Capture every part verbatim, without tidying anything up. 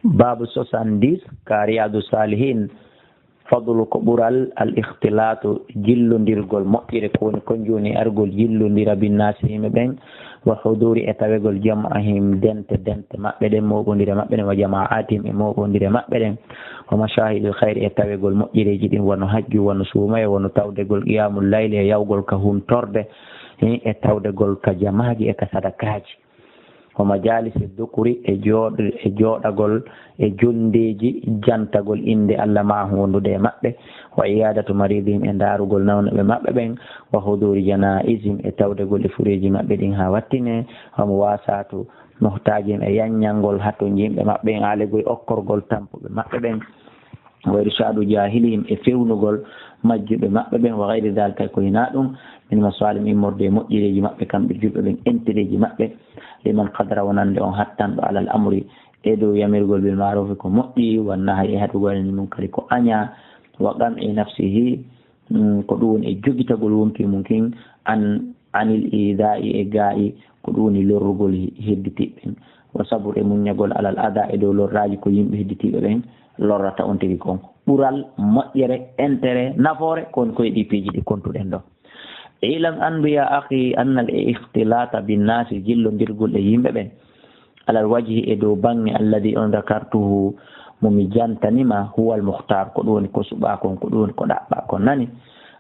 Baabu soixante-dix, ka Riyadu Salihin, fadlu ko ɓural al ikhtilatu, jillondirgol moƴƴere, ko woni ko joni argol jillondira binnaasi yimɓe ɓen, wa huduri e tawegol jam'ahim dente, dente maɓɓe ɗen, moɓondire maɓɓe ɗen, wa jama'atihim e moɓondire maɓɓe ɗen, wa mashahidil khayri e tawegol moƴƴereji ɗin, wano hajju, wano suumaye, wano tawdegol qiyamul layli e yawgol ka huntorde, e tawdegol ka jamaji e ka sadakaji. Wa majalisi dhukuri e jooɗ-, e jooɗagol e jonndeeji jantagol innde Allah ma wondude e maɓɓe, wa iyadatu maridihim e ndaarugol nawnaɓe maɓɓe ɓen, wa huduri janaizihim e tawdegol e fureeji maɓɓe ɗin haa wattine, wa muwasatu muhtajihim e yanñangol hatonjinɓe maɓɓe ɓen, alegol e okkorgol tampuɓe maɓɓe ɓen. Wa irshadu jahilihim e fewnugol majjuɓe maɓɓe ɓen, wa gayri dalika, ko hinaa ɗum, min masalim immorde e moƴƴereeji maɓɓe kamɓe julɓe ɓen, entereeji maɓɓe, liman qadara wonande on hattanɗo alal amri e dow yamirgol bil marufi ko moƴƴi, wa nahi e haɗugol anil munkari ko aña, wa qam'i nafsihi, mm, ko ɗum woni e jogitagol wonki mum kin an, anil ida'i e ga'i, ko ɗum woni lorrugol he-, hedditiiɓe ɓen. Wa sabur e muññagol alal ada e dow lorraaji ko yimɓe hedditiiɓe ɓen lorrata on tigi kon. Ɓural, moƴƴere, intérêt, nafoore, ko woni koye ɗi piiji ɗi kontuɗen ɗo. Ilam andu ya akhi annal e ikhtilata binnasi jillondirgol e yimɓe ɓen. Alal wajhi e dow baŋŋe alladi on dakartuhu mo mi jantanima huwal mukhtar ko ɗum woni ko suɓa kon ko ɗum woni ko ɗaɓɓa kon nani.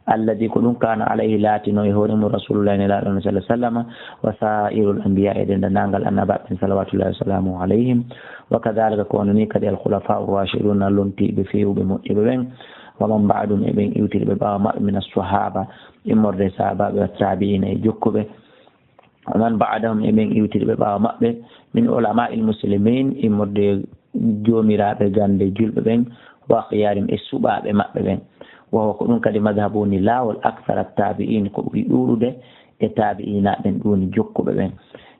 Alladi ko ɗum kana alayhi laatino e hoore mum rasulullah nelaaɗo on sallallahu alaihi wasallam wa sa'irul anbiya e dendaangal annabaaɓe ɓen salawatullahi wa salamuhu alayhim wa kadhalika ko wano ni kadi al khulafa ar rashidun lontiiɓe feewuɓe moƴƴuɓe ɓen wa man ba'dum e ɓen iwtirɓe ɓaawo maɓɓe min as sahaba immorde sahabaaɓe wa tabi'ina e jokkuɓe wa man ba'dahum e ɓen iwtirɓe ɓaawo maɓɓe min ulama'il muslimin immorde joomiraaɓe gannde julɓe ɓen wa akhyarim e suɓaaɓe maɓɓe ɓen. Wa huwa ko ɗum kadi madhabu woni laawol akthara tabi'in ko ɓuri ɗuuɗude e tabi'inaaɓe ɓen ɗum woni jokkuɓe ɓen.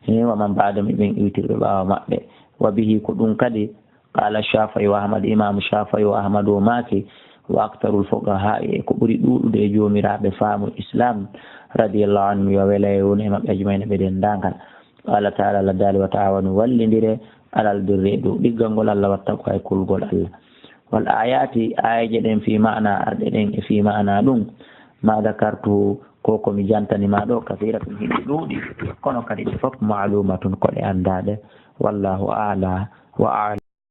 He wa man ba'dahum e ɓen iwtirɓe ɓaawo maɓɓe. Wa bihi ko ɗum kadi qala Shafi'i wa Ahmad, Imam Shafi'i wa Ahmad o maaki, wa aktharul fuqaha e ko ɓuri ɗuuɗude e joomiraaɓe faamu Islam radiyallahu anhum yo wela e won e maɓɓe ajmaina ɓe denndaangal. Qala ta'ala, Allah daali, wa ta'awanu wallindire alal birri e dow ɗiggangol Allah wa taqwa e kulgol Allah. Wal ayati, ayaje ɗen fi ma'ana arɗe ɗen e fi ma'ana ɗum ma dakartu ko ko mi jantani ma ɗo kasiratun hiɗi ɗuuɗi kono kadi ɗi fof ma'lumatun ko ɗe anndaɗe. Wallahu a'la wa a'lam.